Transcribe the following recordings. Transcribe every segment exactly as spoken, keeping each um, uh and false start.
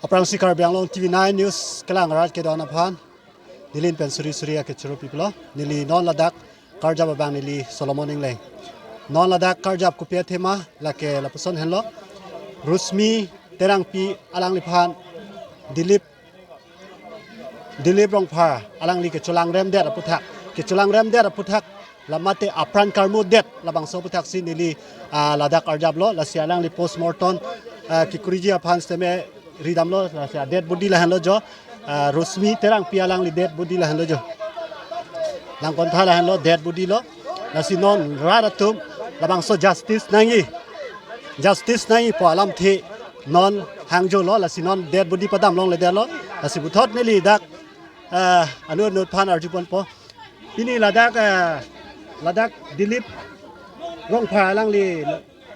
Aphrangsi Karbi Anglong T V nine News kelang arat kedo-an aphan neli pen suri suri akechoro piplo. Neli non ladak karjap abang neli Solomon Engleng. Non ladak karjap kopi athema lake lapuson henlo. Rosmi Terangpi alangliphan Dilip Dilip Rongphar alangli kecholangremdet aputhak, kecholangremdet aputhak, la mate apran karmudet labangso aputhaksi neli, ah, ladak arjaplo. Lasi alangli postmortem, ah, kekuriji aphan sitame ridamlo. Lasi dead body lahenlo jo, ah, Rosmi Terangpi alangli dead body lahenlo jo. Langkontha lahenlo, dead body lo. Lasi non rat atum labangso justice nangji, justice nangjipo alamthe non hangjolo. Lasi non dead body padam longledetlo. Lasi puthot neli dak, ah, anut anut aphan arjuponpo. Pini ladak, ah, ladak Dilip Rongphar alangli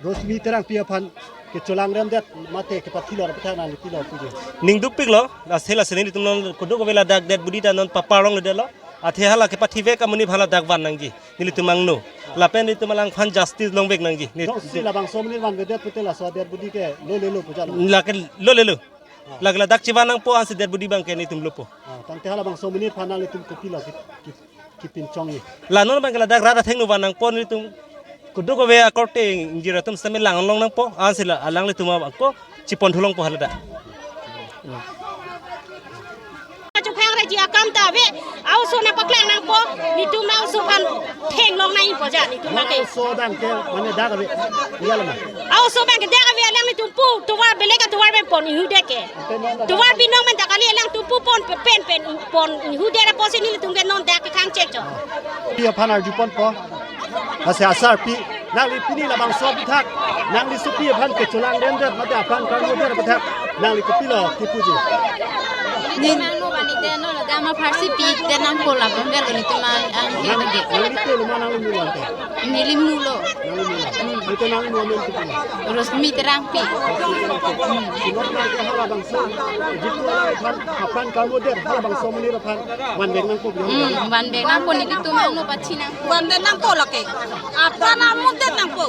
Rosmi Terangpi aphan kecholangremdet mate kepathilor aputhak nangli pilo puji. Ning dukpiklo, lasi lasi nelitum non kuduk ave ladak dead body ta non papar longledetlo. Athe hala kepathivek amonit aphan ladak van nangji nelitum angno. Lapen nelitum alangphan justice longvek nangji. Neli jongsi labangso amonit vanvedet pute laso dead body ke lolelo puja lo. Lake lolelo. Lake ladak chevan nangpo, ansi dead body abangke nelitum lopo. Ah, tangte halabangso amonit aphan nanglitum kopilo ki, ki, kipinchongji? La non abangke ladak rat athengno van nangpo, nelitum kuduk ave akorte ingjir atum sitame lang long nangpo, ansi la alanglitum abangke chepon thulongpo haladak. Achuphang reji akam ta ave, a-oso nangpaklang nangpo, nelitum a-oso aphan thenglong nangpo ja, nelitum ake. A-oso abangke mane dak ave, iya lama. A-oso abangke dak ave, alanglitum pu tovar belek atovar pen pon inghudet ke. Tovar binong pen ta kali, alangtum pu pon pen pen pon inghudet apotsi nelitum ke non dak ke khang chek jo. Pi aphan arjuponpo. Lasi asarpi, nangli pini labangso aputhak, nangli sopi aphan kecholangremdet mate apran karmudet aputhak nangli kopilo kipuji? Neli mangno bani de non ladak ma pharsi pidet nangpo, labang galo nelitum ang ang. Nang, nangli te lo ma nangli mulo ante? Neli mulo. Nangli mulo. Hmm. Ante nangli mulo men kipilo? Rosmi Terangpi. Sinot nangke halabangso, jitu aphan apran karmudet halabangso amonit aphan vanvek nangpo biang. Hmm, vanvek nangpo, nelitum angno pathi nangpo. Vanvek nangpo lake. Apran karmudet nangpo.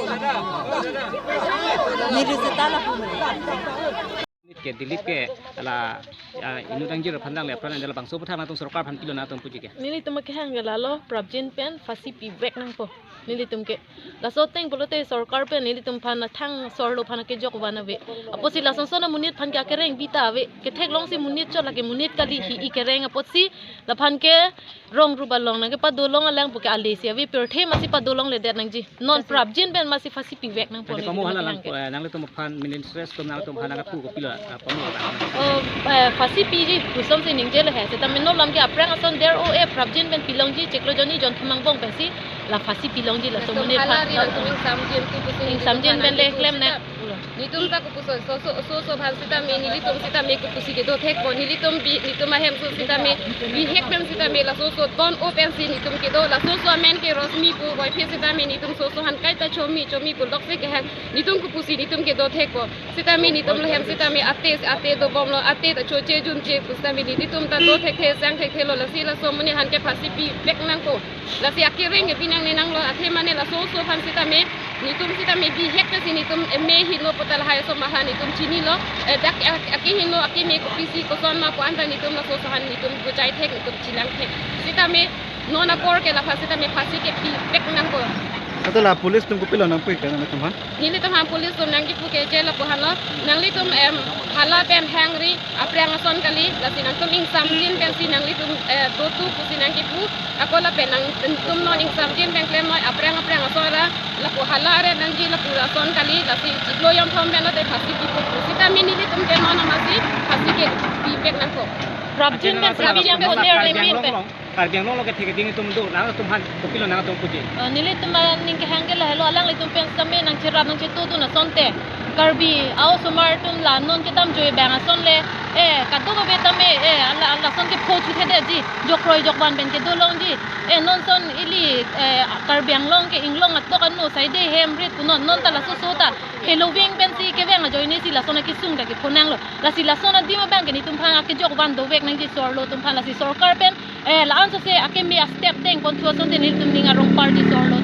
Neli seta lapu. Ke Dilip ke la, ah, inut angjir aphan dang le apran anda labangso aputhak nangtum sorkar aphan pilo nangtum puji ke? Nelitum kehang ke lalo, prapjin pen phasi pivek nangpo nelitum ke. Laso ateng pulote sorkar pen nelitum aphan athang sorlo aphan kejok van ave. Apotsi lason son amonit aphan ke akereng bita ave. Ketheklongsi monit chot lake monit kali hi-i kereng apotsi laphan ke rong ruba long nangke padolong alang puke ale si ave, pirthe masi padolongledet nangji. Non prapjin pen masi phasi pivek nangpo. Ante pamo hala lang, eh, nanglitum aphan ministry to nangtum aphan nangpu kopilo, ah, pamo lang. Oh, eh, phasi piji pusomsi ningjelo he. Seta meno lam ke aphrang ason der o e prapjin pen pilongji, chiklo jonni jonthom angbong pensi la phasi pilongji laso amonit aphan. Hala ri nangtum ingsamjin tu pusi ingsamjin pen le klem nang. Nelitum ta kopuson, so, so, so, so aphan sitame, nelitum sitame kopusi kedo thekpo, nelitum bi, nelitum ahemso sitame, bihek pen sitame, laso so ton o pensi nelitum kedo, laso so amen ke Rosmi pu, boyphe sitame, nelitum so, so aphan kaita chomi, chomi pu loksi kehang, nelitum kopusi, nelitum kedo thekpo, sitame, nelitum lahem sitame, ate, ate dobomlo, ate ta choche junche pu sitame, nelitum ta do thekthe, sang thekthelo, lasi laso amonit aphan ke phasi pivek nangpo. Lasi akereng ke binang ne nanglo, athe mane laso so aphan sitame, nelitum sitame bihek pensi nelitum, eh, me heno pu ta lahai aso ma aphan nelitum chinilo, eh, dak, eh, akeheno akeme kopisi koson ma pu anta nelitum laso so aphan nelitum gojai thek, nelitum chilang thek. Sitame non apor ke laphan sitame phasi ke pivek nangpo. Ante la police atum kopilo nangpu ke nangtum aphan? Nelitum aphan police atum nangkipu ke je lapu aphanlo, nanglitum, em, hala pen hangri, aphrang ason kali, lasi nangtum ingsamjin pensi nanglitum, eh, dotu pusi nangkipu, ako lapen nangtum non ingsamjin pen klem noi, aphrang aphrang ason ra, lapu hala are nangji lapu ason kali, lasi chiklo jonthom pen lote phasi pipo pu. Sitame nelitum ke non amasi phasi ke pivek nangpo. Prapjin pen, prapjin pen, ner le min pen. Karbi Anglong lo kethek keding atum do, nangtum aphan kopilo nangtum puji? Eh, nelitum aning kehang ke lahelo, alanglitum pen sitame nangcherap nangchetu dun asonte, Karbi a-osomar atum la non kedam joi bang ason le, eh, kadokave tame, eh, ala, ala ason ke pho chuthe detji, jokroi jokvan pen kedo longji, eh, non son ili, eh, Karbi Anglong ke inglong atok ano saide hem rit punon, non ta laso so ta heloving pensi kevang ajoine si lason akesung ta kepho nanglo. Lasi lason adim abang ke nelitum aphan akejok van dovek nangji sorlo atum aphan, lasi sorkar pen, eh, la-an sose akeme a-step dengpon thu asonte nelitum ning arong party sorlo.